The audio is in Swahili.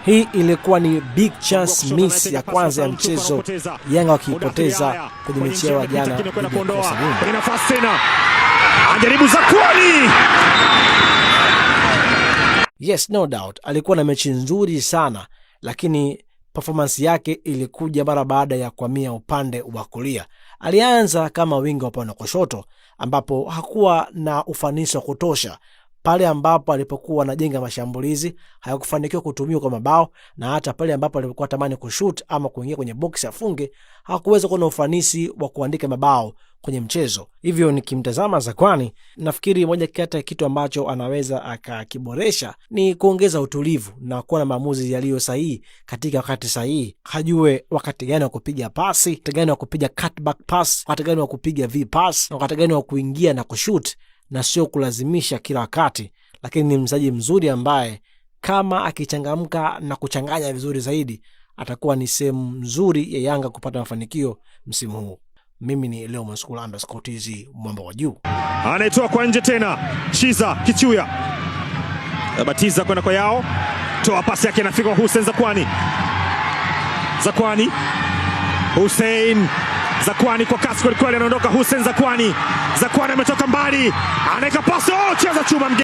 Hii ilikuwa ni big chance miss ya kwanza ya mchezo, Yanga wakiipoteza kwenye mechi yao ya jana dhidi ya Coastal Union. Kwenye nafasi tena, anajaribu Zakwani. Yes, no doubt alikuwa na mechi nzuri sana, lakini performance yake ilikuja mara baada ya kuhamia upande wa kulia. Alianza kama winga upande wa kushoto, ambapo hakuwa na ufanisi wa kutosha. Pale ambapo alipokuwa anajenga mashambulizi hayakufanikiwa kutumiwa kwa mabao, na hata pale ambapo alipokuwa tamani kushoot ama kuingia kwenye box afunge, hakuweza kuwa na ufanisi wa kuandika mabao kwenye mchezo. Hivyo nikimtazama Zakwani, nafikiri moja kati ya kitu ambacho anaweza akakiboresha ni kuongeza utulivu na kuwa na maamuzi yaliyo sahihi katika wakati sahihi. Hajue wakati gani wa kupiga pasi, wakati gani wa kupiga cutback pass, wakati gani wa kupiga V pass, na wakati gani wa kuingia na kushoot na sio kulazimisha kila wakati. Lakini ni mchezaji mzuri ambaye kama akichangamka na kuchanganya vizuri zaidi atakuwa ni sehemu nzuri ya Yanga kupata mafanikio msimu huu. Mimi ni Leo Maskul_TZ, mwamba wa juu. Anaitoa kwa nje tena, Chiza Kichuya batiza kwenda kwa Yao, toa pasi yake inafika kwa Hussein Zakwani. Zakwani, Hussein Zakwani kwa kasi kwelikweli, anaondoka Hussein Zakwani. Zakwani ametoka mbali, anaweka pasi, oh, cheza chuma mge